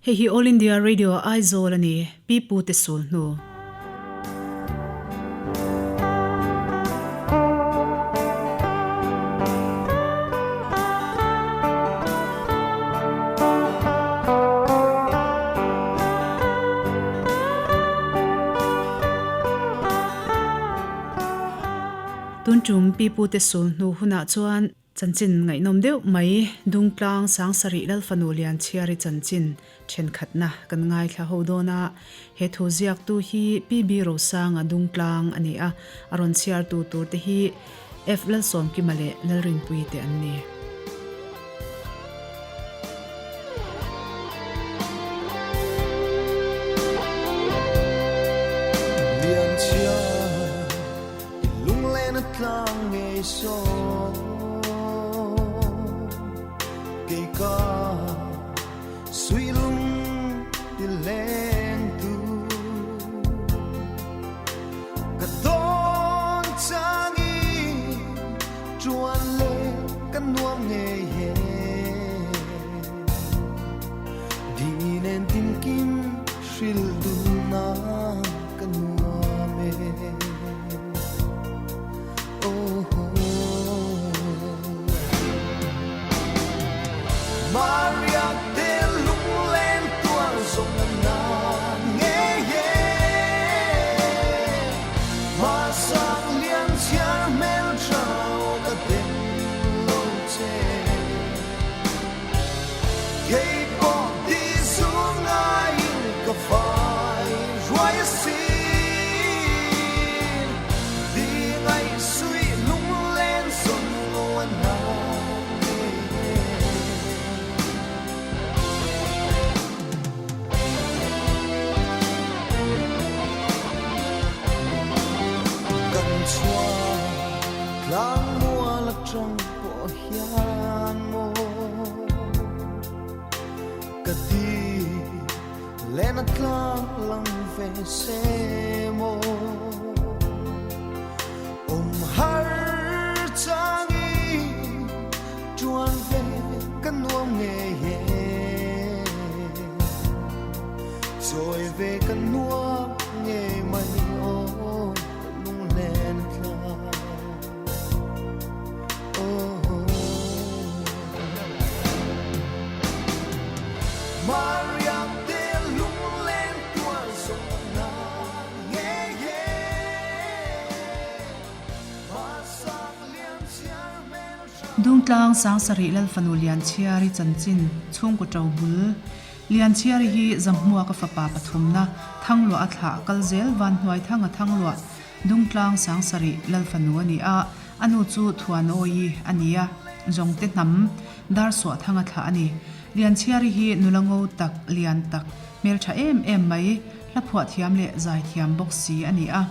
Hei hi All India Radio Aizawl a ni, Pi Pu te sul hnu. Tun tum Pi Pu te sul hnu hunah chuan Chanchin ngaihnawm deuh mai Dungtlang Sangsarih Lalfanu Lianchhiari chanchin thenkhatna kan ngaithla ho dawn a, he thu ziaktu hi PB Rosanga Dungtlang a ni a, a rawn chhiartu tur te hi F Lalsawmkima leh Lalrinpuii te an ni. Lianchhiar I lunglen a tlang ngei saw Kei ka sui lung ti leng tu Ka dawn changin tuan le ka nuam ngei he Di nen tinkim hril dun na ka nuam e. Ka ti len a tlang lang ve se maw Awm har changin tuan ve ka nuam ngei e Chawi ve ka nuam ngei mai aw ka lunglen a tlang. Dungtlang Sangsarih Lalfanu Lianchhiari chanchin chhungkaw ṭo bul Lianchhiari hi Zamhmuaka fapa pathumna Thangluah a thlah kal zel Vanhnuaithanga Thangluah Dungtlang Sangsarih Lalfanu a ni a, a nu chu Thuanawi a ni a, Zawngte hnam Darsuahthanga thlah a ni. Lianchhiari hi nula ngo tak, lian tak, hmeltha em em mai, hla phuah thiam leh zai thiam bawk si a ni a.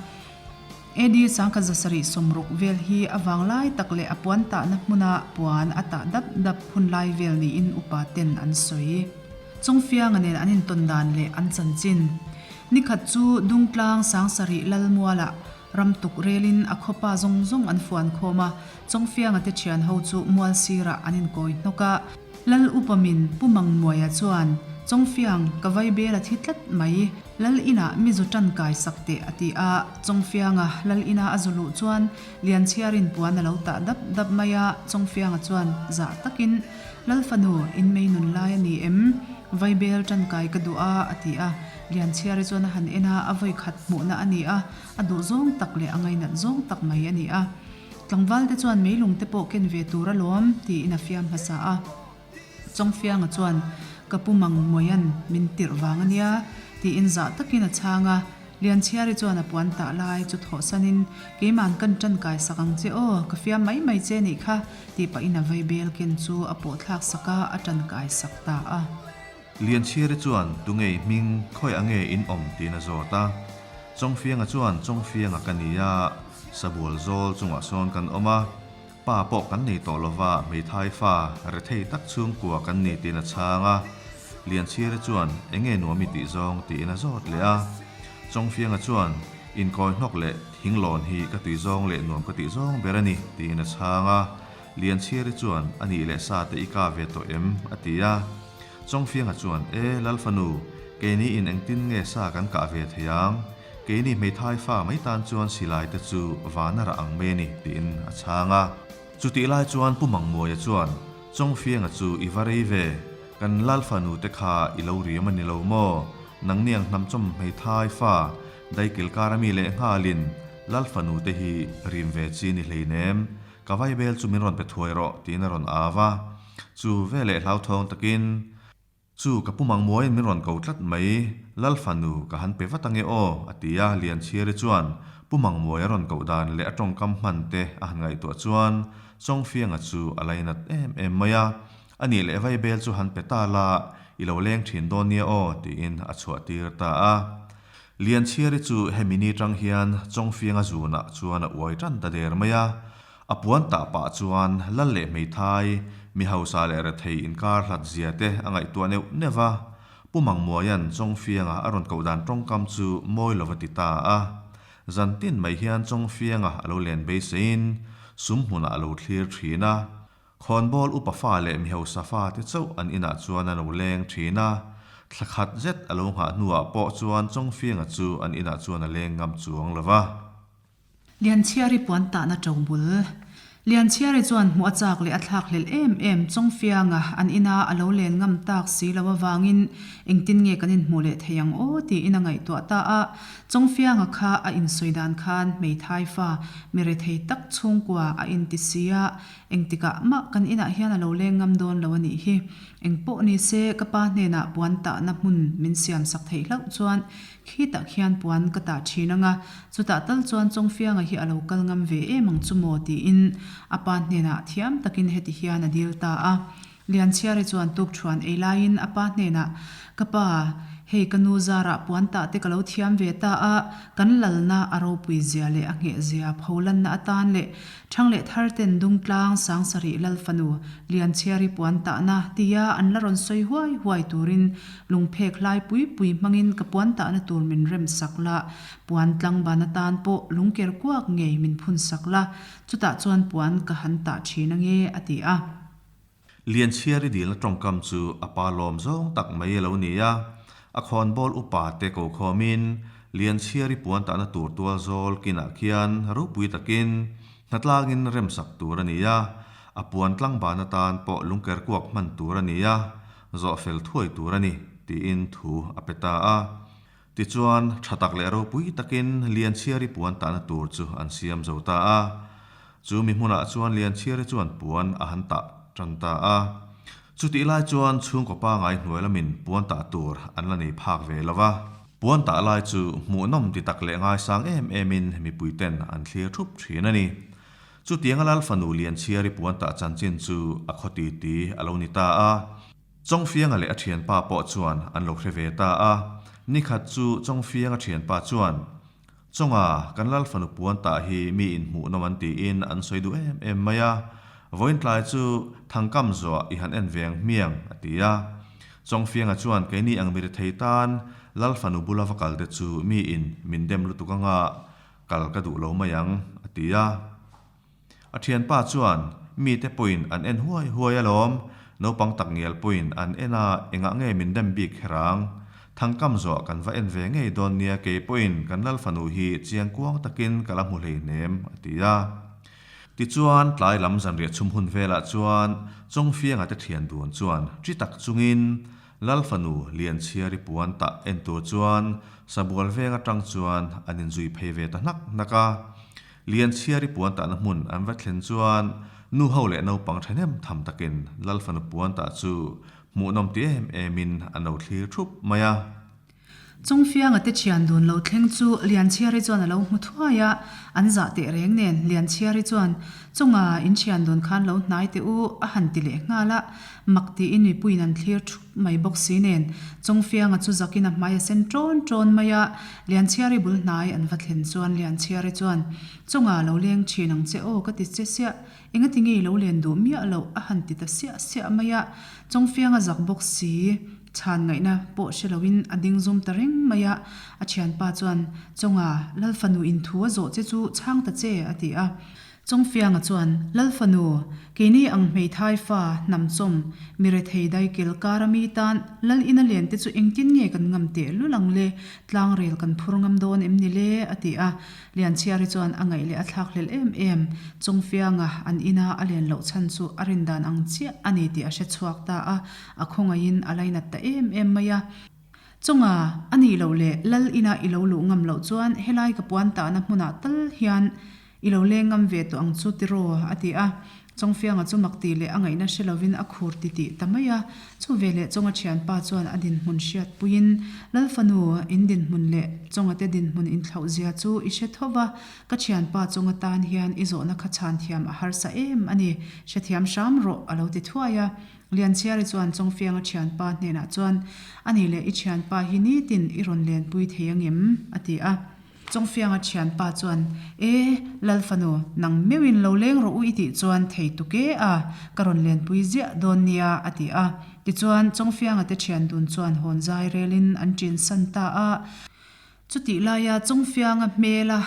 AD 1760 vel hi a vanglai tak leh a puan tahna hmuna puan a tah dap dap hun lai vel niin upa ten an sawi. Chawngfianga nen an intawn dan leh an chanchin. Nikhat chu Dungtlang Sangsarih Lalmualah ram tuk relin a khawpa zawng zawng an fuan khawm a, Chawngfianga te thian ho chu mual sirah an inkawi hnawk a. Lal upamin Pu Mangmuaia chuan, Chawngfiang, ka vaibel a thi tlat mai, Lal inah mi zu tan kai sak teh a ti a. Chawngfianga Lal ina a zu luh chuan Lianchhiarin puan a lo tah dap dap mai a, Chawngfianga chuan zah takin, Lal fanu, in mei nun lai a ni em? Vaibel ṭankai ka duh a, a ti a. Lianchhiari chuan a han en a, a vawi khat hmuhna a ni a, a duh zawng tak leh a ngainat zawng tak mai a ni a. Tlangval te chuan meilung te pawh ken ve tur alawm, tiin a fiam hmasa a. Chawngfianga chuan, Ka pu mang Mawian min tirh vang a nia, tiin zah takin a chhang a. Lianchhiari chuan a puan tah lai chu thawhsanin, Keima'n kan ṭankai sak ang che aw, ka fiam mai mai che nih kha, tih pahin a vei bel ken chu a pawh thlak sak a, a ṭankai sak ta a. Lianchhiari chuan, Tungei hming, khawi ange in awm? tiin a zawt a. Chawngfianga chuan, Chawngfianga ka ni a, sabual zawl chungah sawn kan awm a, pa pawh kan nei tawh lova, hmeithai fa rethei tak chhungkua kan ni tiin a chhang a. Lianchhiari chuan, Enge nuam i tih zawng? tiin a zawt leh a. Chawngfianga chuan, Inkawi hnawk leh thinglawn hi ka tui zawng leh nuam ka tih zawng ber a ni, tiin a chhang a. Lianchhiari chuan, A nih leh sa te i ka ve tawh em? a ti a. Chawngfianga chuan, E, Lalfanu, keini in engtin nge sa kan kah ve thei ang? Keini hmeithai fa mai tan chuan silai te chu van a rah ang mai a ni, tiin a chhang a. Chutih lai chuan Pu Mangmuaia chuan, Chawngfianga chu i va rei ve, kan Lalfanu te kha i lo riam a ni lo maw? Nangniang hnamchawm hmeithai fa daikil kar a mi leh nghalin Lalfanu te hi rim ve chi ni hleinem, ka vaibel chu min rawn pe thuai rawh, tiin a rawn au a. Chu veleh hlauthawng takin, Chu ka pu Mangmuaiin min rawn ko tlat mai, Lalfanu ka han pe vat ange aw, a ti a, Lianchhiari chuan Pu Mangmuai a rawn koh dan leh a tawngkam hman te a han ngaihtuah chuan Chawngfianga chu a lainat em em mai a, A nih leh vaibel chu han pe ta la, i lo leng thin dawn nia aw, tiin a chhuah tir ta a. Lianchhiari chu hemi ni tang hian Chawngfianga zunah chuan a uai tan ta der mai a, A puan tah pah chuan lal leh hmeithai, mi hausa leh rethei inkar hlat zia te a ngaihtuah neuh neuh va. Pu Mangmuaia'n Chawngfianga a rawn koh dan tawngkam chu mawi lova ti ta a. Zan tin mai hian Chawngfianga a lo len beiseiin sum hmunah a lo thlir thin a. Khawnbawl upa fa leh mi hausa fa te chauh an inah chuan a lo leng thin a. Thla khat zet a lo nghah hnuah pawh chuan Chawngfianga chu an inah chuan a leng ngam chuang lo va. Lianchhiari puan tahna to bul. Lianchhiari chuan hmuh a chak leh a thlak hlelh em em Chawngfianga an ina a lo len ngam tak si lo avangin engtin nge kan inhmuh leh thei ang aw tiin a ngaihtuah ta a. Chawngfianga kha a insawi dan khan hmeithai fa mi rethei tak chhungkua a inti si a, engtikah mah kan inah hian a lo leng ngam dawn lo a nih hi. Engpawh ni se ka pa hnenah puan tahna hmun min siamsak theih hlauh chuan Khitah khian puan ka tah thin ang a, chutah tal chuan Chawngfianga hi a lo kal ngam ve em ang chu maw tiin a pa hnenah thiam takin heti hian a dil ta a. Lianchhiari chuan tukthuan ei laiin a pa hnenah, Ka pa, hei ka nu zarah puan tah te ka lo thiam ve ta a, kan lalna a ropui zia leh a ngheh zia pholanna atan leh Thang leh thar ten Dungtlang Sangsarih Lal fanu Lianchhiari puan tahna tia an la rawn sawi huai huai turin lungphek hlai pui pui hmangin ka puan tahna tur min rem sak la, puan tlangban atan pawh lungker kuak ngei min phun sak la, chutah chuan puan ka han tah thin ange a ti a. Lianchhiari dilna tawngkam chu a pa lawm zawng tak mai a lo ni a, a khawnbawl upa te ko khawmin Lianchhiari puan tahna tur tual zawl kinah khian ropui takin hnatlangin remsak tur a ni a, a puan tlangban atan pawh lungker kuak hman tur a ni a, zawh fel thuai tur a ni, tiin thu a pe ta a. Tichuan, tha tak leh ropui takin Lianchhiari puan tahna tur chu an siam zo ta a. Chu mi hmunah chuan Lianchhiari chuan puan a han tah tan ta a. Chutih lai chuan chhungkaw pangai hnuai lamin puan tah tur an la nei phak ve lo va. Puan tah lai chu hmuhnawm ti tak leh ngaisang em emin mipuiten an thlir thup thin a ni. Chutianga Lal fanu Lianchhiari puan tah chanchin chu a khaw titi a lo ni ta a. Chawngfianga leh a thianpa pawh chuan an lo hre ve ta a. Nikhat chu Chawngfianga thianpa chuan, Chawnga, kan Lal fanu puan tah hi mi inhmuhnawm an tiin an sawi duh em em mai a. Vawiin tlai chu Thangkam zuah i han en ve ang hmiang, a ti a. Chawngfianga chuan keini ang mi rethei tan Lal fanu bula va kal te chu miin min dem lutuk anga kal ka duh lo mai ang, a ti a. A thianpa chuan, Mite pawhin an en huai huai alawm, naupang tak ngial pawhin an en a, engah nge min dem bik kher ang? Thangkam zawh kan va en ve ngei dawn nia kei pawhin kan Lal fanu hi chiang kuang takin ka la hmu hleihnem, a ti a. Tichuan, tlai lam zanriah chhum hun velah chuan Chawngfianga te thian dun chuan chi tak chungin Lal fanu Lianchhiari puan tah en tur chuan Sabual veng atang chuan an inzui phei ve ta hnak hnak a. Lianchhiari puan tahna hmun an va thlen chuan nu ho leh naupang thahnem tham takin Lal fanu puan tah chu hmuhnawm ti em emin an lo thlir thup mai a. Chawngfianga te thian dun lo thleng chu Lianchhiari chuan a lo hmu thuai a, an zah teh reng nen Lianchhiari chuan Chawnga in thian dun khan lo hnai teh u a han ti leh nghal a, mak tiin mipuiin an thlir thup mai bawk si nen Chawngfianga chu zakin a hmai a sen ṭawn ṭawn mai a, Lianchhiari bul hnai an va thlen chuan Lianchhiari chuan, Chawnga lo leng ṭhin ang che aw ka ti che siah, engati nge i lo len duh miah loh a han ti ta siah siah mai a, Chawngfianga zak bawk si chhan ngaihna pawh hre loin a ding zum ta reng mai a, a thianpa chuan, Chawnga, Lal fanu in thu a zawh che chu chhang ta che a ti a. Chawngfianga chuan, Lal fanu, keini ang hmeithai fa, hnamchawm, mi rethei daikil kara mi tan Lal ina len te chu engtin nge kan ngam teh lul ang le, tlangrel kan phur ngam dawn em ni le? a ti a. Lianchhiari chuan a ngaih leh a thlak hlel em em. Chawngfianga an ina a len loh chhan chu a rindan ang chiah a ni tih a hre chhuak ta a, a khawngaihin a lainat ta em em mai a. Chunga, a nih loh leh Lal ina i lo luh ngam loh chuan helai ka puan tahna hmunah tal hian i lo leng ngam ve tawh ang chu tiraw? a ti a. Chawngfianga chu mak tih leh a ngaihna hre lovin a khur titih ta mai a. Chu veleh Chawnga thianpa chuan a dinhmun hriat puiin, Lal fanu, in dinhmun leh Chawnga te dinhmun inthlauh zia chu i hre tho va, ka thianpa Chawnga tan hian i zawhna kha chhan thiam a harsa em a ni, hrethiam hram rawh, a lo ti thuai a. Lianchhiari chuan Chawngfianga thianpa hnenah chuan, A nih leh i thianpa hi nitin i rawn lenpui thei angem? a ti a. Chawngfianga thianpa chuan, E, Lal fanu, nang meuhin lo leng rawh u i tih chuan thei tuk e a, ka rawn lenpui ziah dawn nia, a ti a. Tichuan, Chawngfianga te thian dun chuan hawn zai relin an ṭin san ta a. Chutih laia Chawngfianga hmela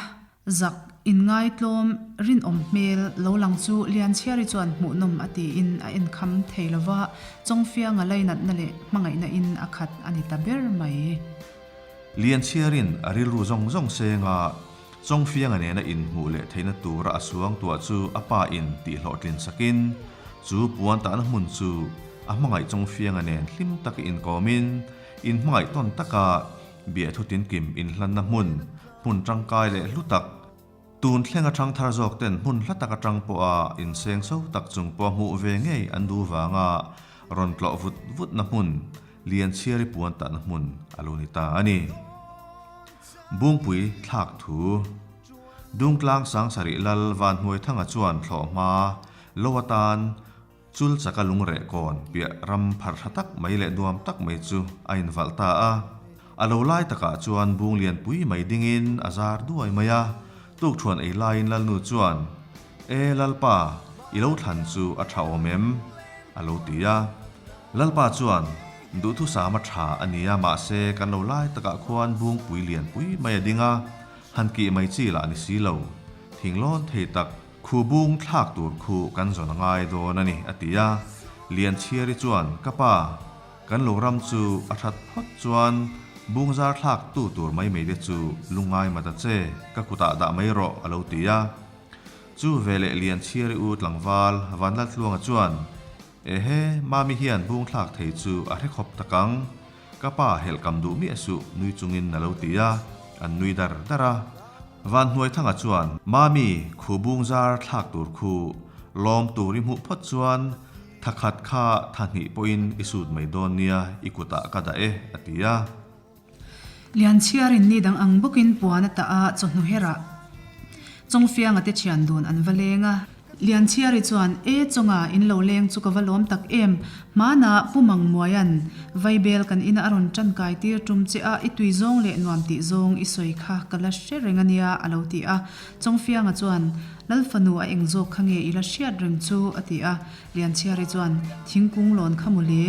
Zak inngaitlawm rinawm hmel lo lang chu Lianchhiari chuan hmuhnawm a tiin a enkham thei lo va, Chawngfianga lainatna leh hmangaihna in a khat a ni ta ber mai. Lianchhiarin a rilru zawng zawng senga Chawngfianga nena inhmuh leh theihna tura a suangtuah chu a pa in tih hlawhtlin sakin chu puan tahna hmun chu a hmangaih Chawngfianga nen hlim taka inkawmin inhmangaih tawn taka Biahthu tinkim inhlanna hmun, hmun tangkai leh hlu tak, tun thleng atang thar zawk ten hmun hla tak atang pawha inseng so tak chung pawha hmuh ve ngei an duh vanga rawn tlawh vut vutna hmun, Lianchhiari puan tahna hmun a lo ni ta a ni. Bungpui thlak thu. Dungtlang Sangsarih Lal Vanhnuaithanga chuan thlawhhma lo atan Chul chaka lungreh kawn piah ram phar tha tak mai leh nuam tak mai chu a invalh ta a. A lo lai takah chuan bung lianpui mai dingin a zar duai mai a. Tukthuan ei laiin Lalnu chuan, E Lalpa, i lo thlan chu a tha awm em? a lo ti a. Lalpa chuan, Duhthusam a tha a nia mahse kan lo lai takah khuan bungpui lianpui mai a ding a, han kih mai chi lah ni si lo. Thinglawn thei tak Khu bung thlak tur khu kan zawn a ngai dawn a ni, a ti a. Lianchhiari chuan, Ka pa, kan lo ram chu a that phawt chuan bung zar thlak tu tur mai mai te chu lungngai ma ta che, ka kutah dah mai rawh, a lo ti a. Chu veleh Lianchhiari u tlangval Vanlaltluanga chuan, Ehe, Mami hian bung thlak thei chu a hre khawp tak ang. Ka pa helh kam duh miah suh nui chungin a lo ti a, an nui dar dar a. Vanhnuaithanga chuan, Mami, khu bung zar thlak tur khu lawm tur i hmuh phawt chuan tha khat kha tha hnih pawhin i sut mai dawn nia, i kutah ka dah e, a ti a. Lianchhiarin ni dang ang bawkin puan a tah a, chawhnu herah Chawngfianga te thian dun an va leng a. Lianchhiari chuan, E Chawnga, in lo leng chu ka va lawm tak em? Hmanah Pu Mangmuaia'n Vaibel kan ina a rawn ṭankai tir ṭum che a, i tui zawng leh nuam tih zawng i sawi kha ka la hre reng a nia, a lo ti a. Chawngfianga chuan, Lal fanu a eng zawk kha nge i la hriat reng chu? a ti a. Lianchhiari chuan, Thingkung lawn kha maw le?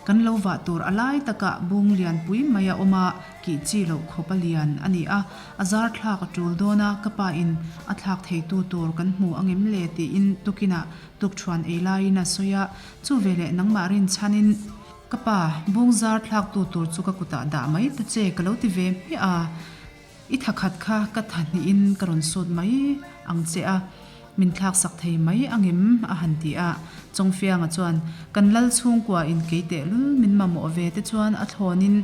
Kan lo vah tur a lai takah bung lianpui mai a awm a, kih chi loh khawp a lian a ni a, a zar thlak a tul dawn a, ka pa in a thlak theitu tur kan hmu angem le tiin tukinah tukṭhuan ei laiin a sawi a, chu veleh nangmah rinchhanin ka pa bung zar thlaktu tur chu ka kutah dah mai ta che ka lo ti ve hmiah a. I tha khat kha ka tha hnihin ka rawn sut mai ang che a, min thlaksak thei mai angem? a han ti a. Chawngfianga chuan, Kan lal chhungkua in kei tehlul min mamawh ve te chuan a thlawnin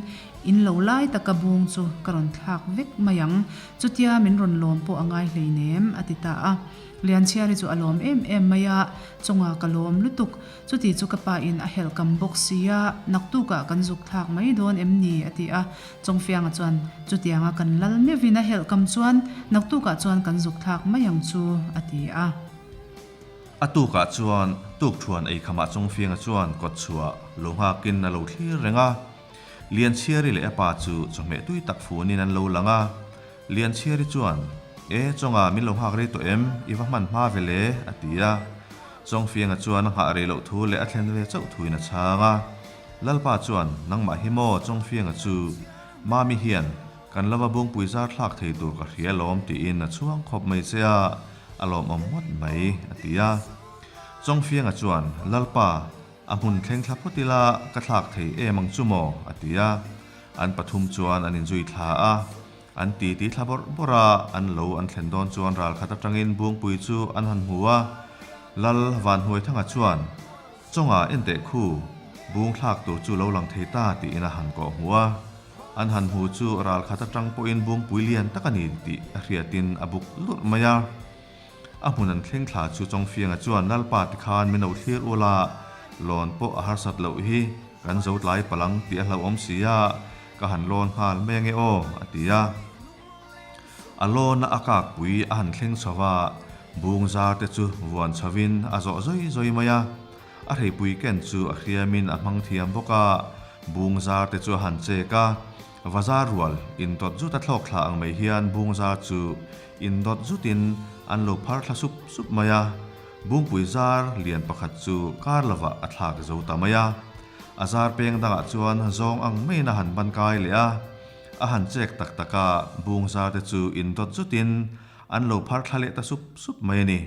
in lo lai taka bung chu ka rawn thlak vek mai ang, chutia min rawn lawm pawh a ngai hleinem, a ti ta a. Lianchhiari chu a lawm em em mai a, Chawnga ka lawm lutuk, Chuti chu ka pa in a helh kam bawk sia, naktukah kan zuk thlak mai dawn em ni? a ti a. Chawngfianga chuan, Chutianga kan lal meuhin a helh kam chuan naktukah chuan kan zuk thlak mai ang chu, a ti a. A tukah chuan tukthuan eikhamah Chawngfianga chuan kawtchhuah lo nghakin a lo thlir reng a. Lianchhiari leh a pa chu chawhmeh tui tak funin an lo lang a. Lianchhiari chuan, E, Chawnga min lo nghak rei tawh em? I va hman hma ve le, a ti a. Chawngfianga chuan a nghah rei loh thu leh a thlen ve chauh thuin a chhang a. Lalpa chuan, Nangmah hi maw Chawngfianga chu, Mami hian kan lova bungpui zar thlak thei tur ka hria lawm tiin a chhuang khawp mai che a. a lawmawm ngawt mai, a ti a. Chawngfianga chuan, Lalpa, a hmun thleng thla phawt ila ka thlak thei em ang chu maw? a ti a. An pathum chuan an inzui thla a. An titi thla bawrh bawrh a, an lo an thlen dawn chuan ralkhat atangin Bungpui chu an han hmu a. Lal Vanhnuaithanga chuan, Chawnga enteh khu, bung thlak tur chu lo lang thei ta tiin a han kawh hmu a. An han hmu chu ralkhat atang pawhin Bungpui lian tak a ni tih a hriatin a buk lurh mai a. A hmun an thleng thla chu Chawngfianga chuan Lalpa ti khan min lo thlir ul a, lawn pawh a harsat loh hi, kan zo tlai palang tih a hlauhawm si a, ka han lawn nghal mai ange aw, a ti a. A lawna a kakpui a han thleng chho va, bung zar te chu vuan chhovin a zawh zawi zawi mai a. A hreipui ken chu a hriamin a hmang thiam bawk a, bung zar te chu a han chek a. Vazar rual indawt zut a thlawk thla ang mai hian bung zar chu indawt zutin an lo phar thla sup sup mai a. Bungpui zar lian pakhat chu kar lovah a thlak zo ta mai a. A zar peng dangah chuan zawng ang maiin a han ban kai leh a. A han chek tak tak a, bung zar te chu indawt zutin an lo phar thla leh ta sup sup mai a ni.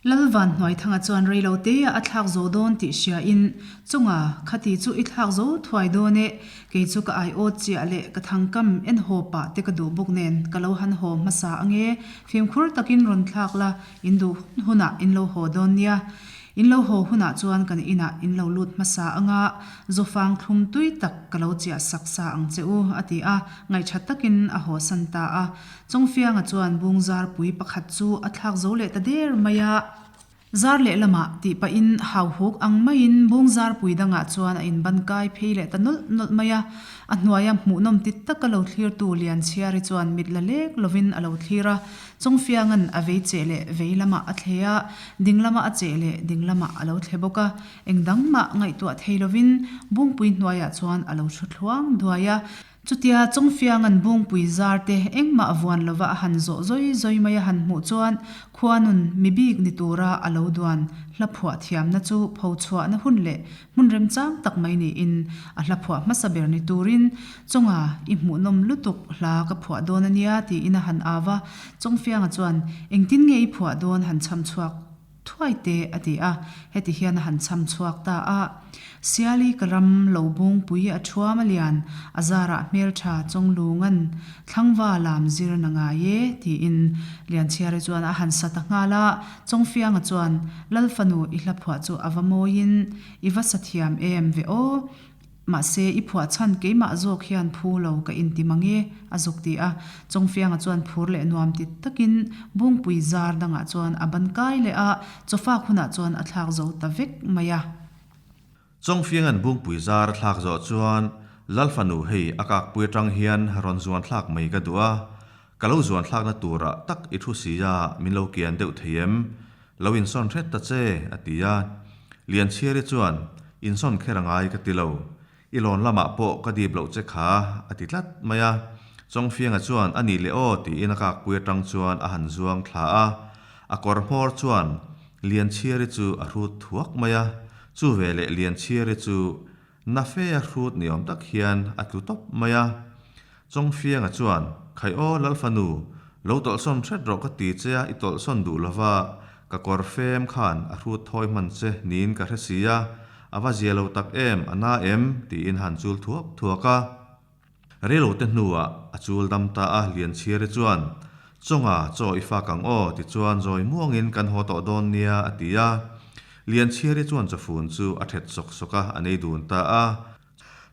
Lalvan Hnuaithanga chuan reilo teah a thlak zo dawn tih hriain, Chunga, khati chu i thlak zo thuai dawn e, kei chu ka aiawt chiah leh ka thangkam en haw pah te ka duh bawk nen ka lo han haw hmasa ange, fimkhur takin rawn thlak la, in duh hun hunah in lo haw dawn nia. In lo haw hunah chuan kan inah in lo lut hmasa anga, zawfang thlum tui tak ka lo chiah sak sa ang che u, a ti a, ngaihṭha takin a hawsan ta a. Chawngfianga chuan bung zarpui pakhat chu a thlak zo leh ta der mai a. Zar lehlamah tih pahin hauhuk ang maiin bung zarpui dangah chuan a inban kai phei leh ta nawlh nawlh mai a. A hnuaia hmuhnawm ti taka lo thlirtu Lianchhiari chuan mit la lek lovin a lo thlir a. Chawngfianga'n a vei cheh leh vei lamah a thle a, ding lama a cheh leh ding lamah a lo thle bawk a. Eng dang mah ngaihtuah thei lovin bungpui hnuaiah chuan a lo thu thluang duai a. Chutia Chawngfianga'n Bungpui zar te engmah vuan lova a han zawh zawi zawi mai a han hmuh chuan khuanun mi bik ni tura a lo duan hla phuah thiamna chu pho chhuahna hun leh hmun remchang tak mai niin a hla phuah hmasa ber ni turin Chawnga i hmuhnawm lutuk hla ka phuah dawn a nia tiin a han au a, Chawngfianga chuan engtin nge i phuah dawn han chham chhuak Thuai teh, a ti a, heti hian a han chham chhuak ta a. Siali ka ram lo bungpui a thuam a lian, a zarah hmeltha Chawnglunga'n thlangva lam zir na ngai e, tiin Lianchhiari chuan a han sa ta nghal a. Chawngfianga chuan, Lal fanu i hla phuah chu a va mawiin i va sa thiam em ve aw. Mahse, i phuah chhan keimah zawk hian phu lo ka inti mang e, a zuk ti a. Chawngfianga chuan phur leh nuam ti takin Bungpui zar dangah chuan a ban kai leh a, chawfak hunah chuan a thlak zo ta vek mai a. Chawngfianga'n Bungpui zar a thlak zawh chuan Lalfanu hei a kakpui atang hian rawn zuan thlak mai ka duh a, ka lo zuan thlakna turah tak i thu si a, min lo kian deuh thei em? Lo insawn hret ta che, a ti a. Lianchhiari chuan, Insawn kher a ngai ka ti lo. I lawn lamah pawh ka dip loh che kha, a ti tlat mai a. Chawngfianga chuan, A nih leh aw, tiin a kakpui atang chuan a han zuang thla a. A kawr hmawr chuan Lianchhiari chu a hrut thuak mai a. Chu veleh Lianchhiari chu Na fe a hrut ni awm tak hian a tlu tawp mai a. Chawngfianga chuan, Khai aw Lalfanu, lo tawlhsawn hret rawh ka ti che a, i tawlhsawn duh lova, ka kawr fem khan a hrut thawi hman che niin ka hre si a, a va zia lo tak em, a na em? tiin han chul thuak thuak a. Reilote hnuah a chul dam ta a, Lianchhiari chuan, Chawnga, chaw i fak ang aw, tichuan zawi muangin kan haw tawh dawn nia, a ti a. Lianchhiari chuan chawfun chu a thet sawk sawk a, a nei dun ta a.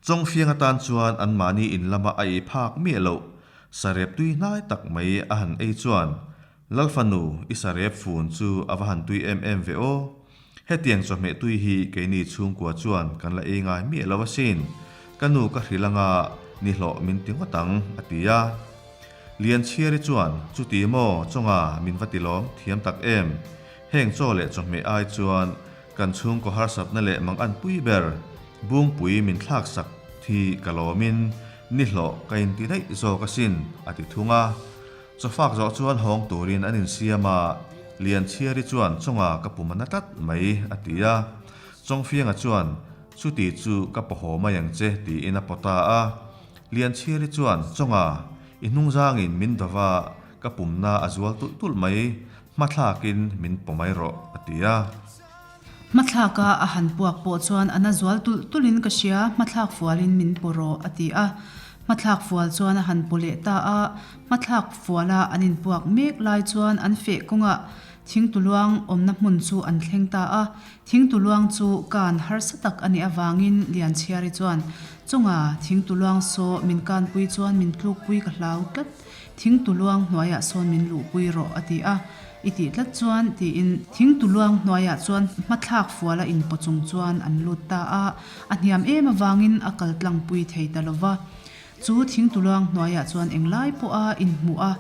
Chawngfiang atan chuan anmahni in lama a ei phak miah loh, sarep tui hnai tak mai a han ei chuan, Lalfanu, i sarep fun chu a va han tui em em ve aw. Hetiang chawhmeh tui hi keini chhungkua chuan kan la ei ngai miah lo asin. Ka nu ka hrilh anga nihlawh min ti ngawt ang, a ti a. Lianchhiari chuan, Chuti maw, chawnga min va ti lawm thiam tak em? Heng chaw leh chawhmeh ai chuan kan chhungkaw harsatna leh mangan pui ber Bungpui min thlak sak thi ka lawmin nihlawh ka inti daih zawk asin, a ti thung a. Chawfak zawh chuan hawng turin an insiam a, Lianchhiari chuan chawnga ka pum a na tlat mai, a ti a. Chawngfianga chuan, Chuti chu ka pawhaw mai ang che, tiin a paw ta a. Lianchhiari chuan, Chawnga, i hnungzangin min do va, ka pumna a zual tulh tulh mai. Hmathlakin min paw mai rawh, a ti a. Hmathlaka a han puak pawh chuan a na zual tulh tulhin ka hria, hmathlak fualin min paw rawh, a ti a. Hmathlak fual chuan a han paw leh ta a. Hmathlak fuala an inpuak mek lai chuan an feh kawngah thingtuluang awmna hmun chu an thleng ta a. Thingtuluang chu kan harsa tak a nih avangin Lianchhiari chuan, Chunga thingtuluang saw min kanpui chuan min tlukpui ka hlau tlat. Thingtuluang hnuaiah sawn min luhpui rawh, a ti a. I tih tlat chuan, tiin thingtuluang hnuaiah chuan hmathlak fuala inpaw chung chuan an lut ta a. A hniam em avangin a kal tlangpui thei ta lo va. Chu thingtuluang hnuaiah chuan englai pawha inhmuh a,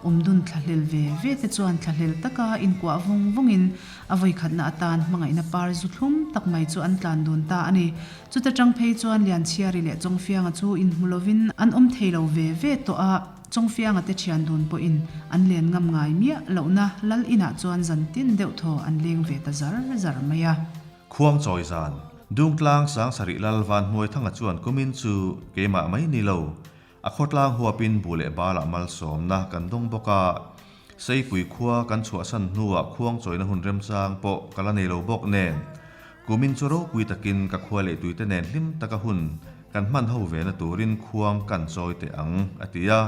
awmdun thlahlel ve ve te chuan thlahlel taka inkuah vawng vawngin a vawikhatna atan hmangaihna par zu thlum tak mai chu an tlan dun ta a ni. Chuta tang phei chuan Lianchhiari leh Chawngfianga chu inhmu lovin an awm thei lo ve ve tawh a, Chawngfianga te thian dun pawhin an len ngam ngai miah lohna lal inah chuan zan tin deuh thaw an leng ve ta zar zar mai a. Khuangchawi zan, Dungtlang Sangsarih Lal Vanhmuaithanga chuan kumin chu keimah mai ni lo, A khawtlang huapin bu leh balah malsawmna kan dawng bawk a, Seipui khua kan chhuahsan hnuah khuangchawina hun remchang pawh ka la nei lo bawk nen, kumin chu ropui takin ka khua leh tuite nen hlim taka hun kan hman ho vena turin khuang kan chawi teh ang, a ti a.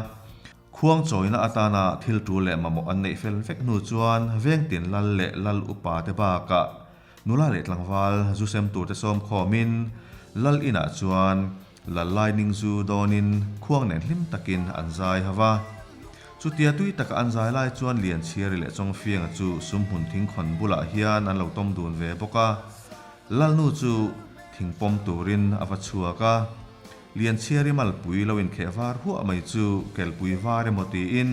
Khuangchawina atana thil tul leh mamawh an neih fel vek hnu chuan Vengtin Lal leh Lal upa te bakah nula leh tlangval zu sem turte sawm khawmin Lal inah chuan Lal Laining zu dawnin khuang nen hlim takin an zai ha va. Chutia tui taka an zai lai chuan Lianchhiari leh Chawngfianga chu sumhmun thingkhawn bulah hian an lo tawm dun ve bawk a. Lalnu chu thing pawm turin a va chhuak a. Lianchhiari malpui lo inkheh var huah mai chu kelpui var emaw tiin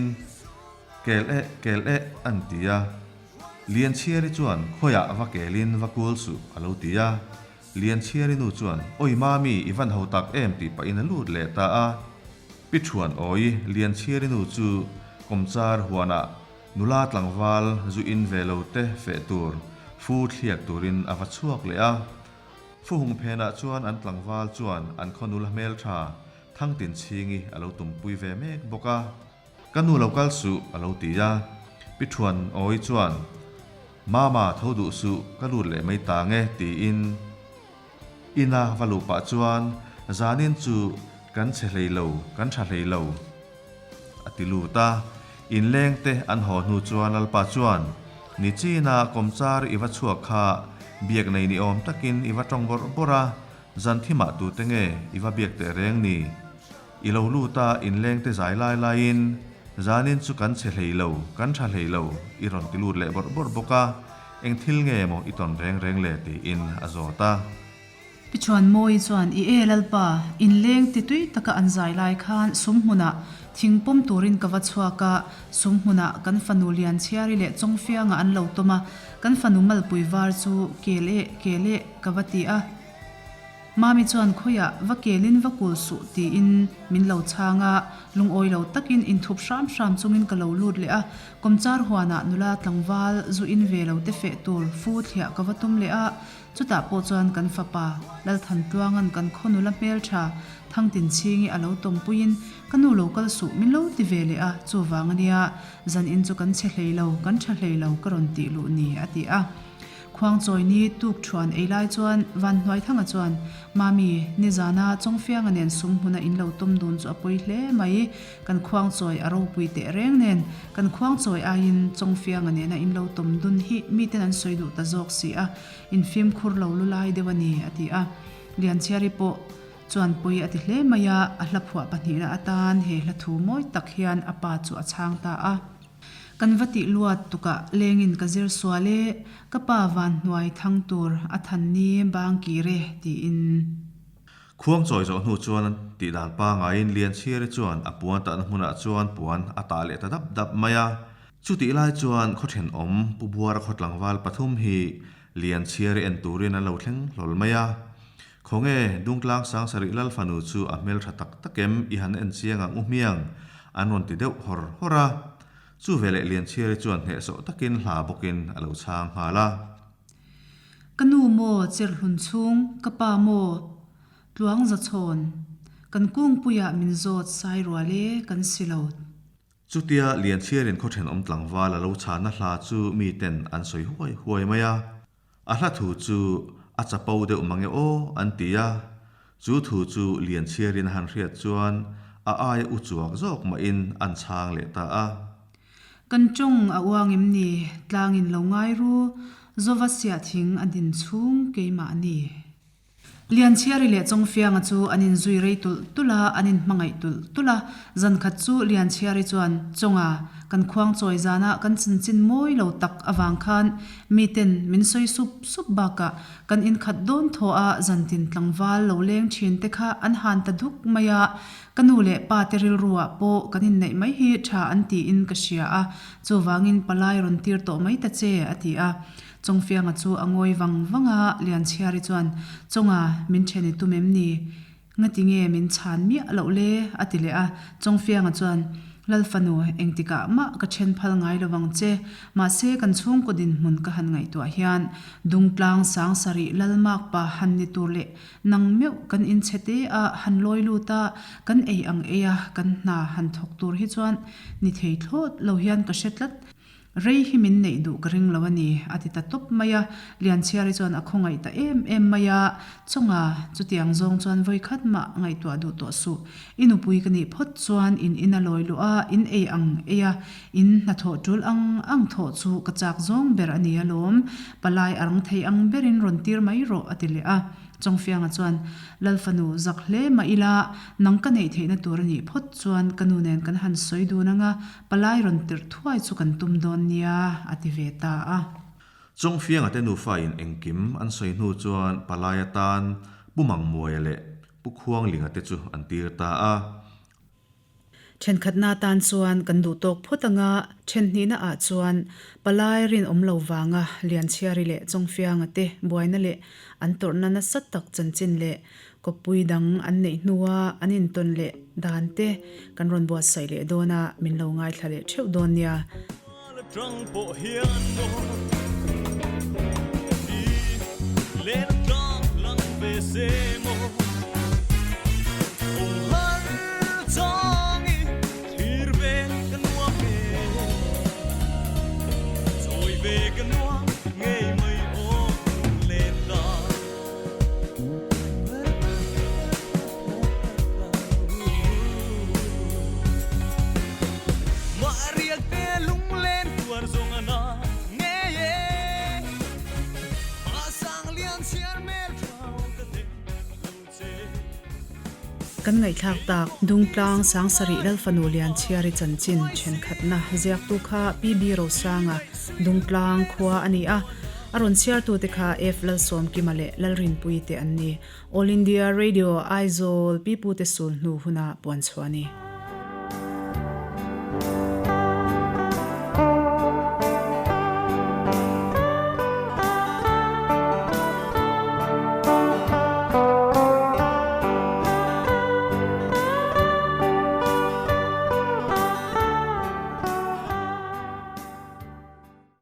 Kel eh, kel eh an ti a. Lianchhiari chuan khawiah va kelin va kul suh a lo ti a. Lianchhiari nu chuan, Awi mami, i van ho tak em tih pahin a lut leh ta a. Pi Thuan awi, Lianchhiari nu chu kawmchar huanah nula tlangval zu in ve lo te feh tur fu thliak turin a va chhuak leh a. Fu hung phenah chuan an tlangval chuan an khaw nula hmeltha Thangtinchhingi a lo tumpui ve mek bawk a. Ka nu lo kal suh, a lo ti a. Pi Thuan Awi chuan, Mama, tho duh suh, ka lut leh mai ta nge, tiin ina va luh pah chuan, Zanin chu kan chhe hlei lo, kan tha hlei lo, a ti lut a. Inleng te an haw hnu chuan Lalpa chuan, Nichina kawmchar i va chhuak kha biak nei ni awm takin i va tawng bawrh bawrh a, zan thimah tute nge i va biak teh reng ni? I lo lut a, inleng te zai lai laiin, Zanin chu kan chhe hlei lo, kan tha hlei lo, i rawn ti lut leh bawrh bawrh bawk a, eng thil nge maw i tawn reng reng le tiin a zawt a. Pi Chuanmawii chuan, I e Lalpa, inleng ti tui taka an zai lai khan sum hmunah thing pawm turin ka va chhuak a, sum hmunah kan fanu Lianchhiari leh Chawngfianga an lo tawm a, kan fanu Malpui var chu kel eh, kel eh ka va ti a. Mami chuan khawiah va kelin va kul suh tiin min lo chhang a, lungawi lo takin inthup hram hram chungin ka lo lut leh a, kawmchar huanah nula tlangval zu in ve lo te feh tur fu thliah ka va tum leh a, chutah pawh chuan kan fapa Lalthantluanga'n kan khaw nula hmeltha Thangtinchhingi a lo tawmpuiin ka nu lo kal suh min lo ti ve leh a, chuvang ania zan in chu kan che hlei lo, kan tha hlei lo ka rawn tih luh ni a ti a. Khuangchawi ni tuk thuan ei lai chuan Vanhnuaithanga chuan, Mami, nizana Chawngfianga nen sum hmuna in lo tum dun chu a pawi hle mai. Kan Khuangchawi a ropui teh reng nen, kan Khuangchawi aiin Chawngfianga nena in lo tum dun hi miten an sawi duh ta zawk si a, in fimkhur lo lu lai deuh a ni, a ti a. Lianchhiari pawh chuan pawi a ti hle mai a, a hla phuah pahnihna atan he hla thu mawi tak hian a pa chu a chhang ta a. Kan va tih luat tukah lengin ka zir sual e, ka pa van hnuai thang tur a than ni bang kir e, tiin. Khuang chawi zawh hnu chuan tih dan pangaiin Lianchhiari chuan a puan tahna hmunah chuan puan a tah leh ta dap dap mai a. Chutih lai chuan khaw thenawm Pu Buara khaw tlangval pathum hi Lianchhiari en turin an lo thleng hlawl mai a. Khawnge, Dungtlang Sangsarih Lal fanu chu a hmeltha tak tak em i han en chiang ang u hmiang, an rawn ti deuh hawr hawr a. Chu veleh Lianchhiari chuan hnehsawh takin hla bawkin a lo chhang nghal a. Ka nu maw Cherhlun chhung, ka pa maw Tluangzachhawn, kan kungpuiah min zawt sai rual e, kan si lo. Chutia Lianchhiarin khaw thenawm tlangval a lo chhana hla chu miten an sawi huai huai mai a. A hla thu chu a chapo deuh mang e aw an ti a. Chu thu chu Lianchhiarin a han hriat chuan a aia u chuak zawk mahin an chhang leh ta a. Kan tawng a uang em ni? Tlangin lo ngai ru, Zova siahthing a din chhung keimah ni. Lianchhiari leh Chawngfianga chu an inzui rei tulh tulh a, an inhmangaih tulh tulh a. Zankhat chu Lianchhiari chuan, Chawnga, kan khuang chawi zana kan chanchin mawi lo tak avang khan miten min sawi sup sup bakah kan inkhat dawn thaw a, zantin tlangval lo leng thin te kha an han ta duk mai a, ka nu leh pa te rilruah pawh kan inneih mai hi tha an tiin ka hria a, chuvangin palai rawn tir tawh mai ta che, a ti a. Chawngfianga chu a ngawi vang vang a, Lianchhiari chuan, Chawnga, min then i tum em ni? Ngati nge min chhan miah loh le? a ti leh a. Chawngfianga chuan, Lal fanu, engtikah mah ka then phal ngai lo vang che. Mahse, kan chhungkaw dinhmun ka han ngaihtuah hian Dungtlang Sangsarih Lalmakpa han ni tur leh nang meuh kan inchhe te a han lawi lut a, kan ei ang ei a, kan hna han thawk tur hi chuan ni thei thlawt lo hian ka hre tlat. Rei hi min neih duh ka ring lo a ni, a ti ta tawp mai a. Lianchhiari chuan a khawngaih ta em em mai a, Chawnga, chutiang zawng chuan vawikhat mah ngaihtuah duh tawh suh. I nupui ka nih phawt chuan in in a lawi luh a, in ei ang ei a, in hnathawh tul ang ang thawh chu ka chak zawng ber a ni alawm, palai a rang thei ang berin rawn tir mai rawh, a ti leh a. Chawngfianga chuan, Lal fanu, zak hle mah ila, nang ka neih theihna tur a nih phawt chuan ka nu nen kan han sawi dun ang a, Palai rawn tirh thuai chu kan tum dawn nia, a ti ve ta a. Chawngfianga te nufa in engkim an sawi hnu chuan palai atan Pu Mangmuaia leh Pu Khuanglinga te chu an tir ta a. Thenkhatna atan chuan kan duh tawk phawt anga thenhnihna ah chuan palai rinawm lo vanga Lianchhiari leh Chawngfianga te buaina leh an tawrhna nasa tak chanchin leh Kawppui dang an neih hnua an intawn leh dan te kan rawn buatsaih leh dawn a, min lo ngaithla leh theuh dawn nia. Kan ngaihthlak tak Dungtlang Sangsarih Lalfanu Lianchhiari chanchin thenkhatna ziaktu kha PB Rosanga Dungtlang khua a ni a. A rawn chhiartute kha F Lalsawmkima leh Lalrinpuii te an ni. All India Radio, Aizawl, Pipute sul hnu huna puan chhuah a ni.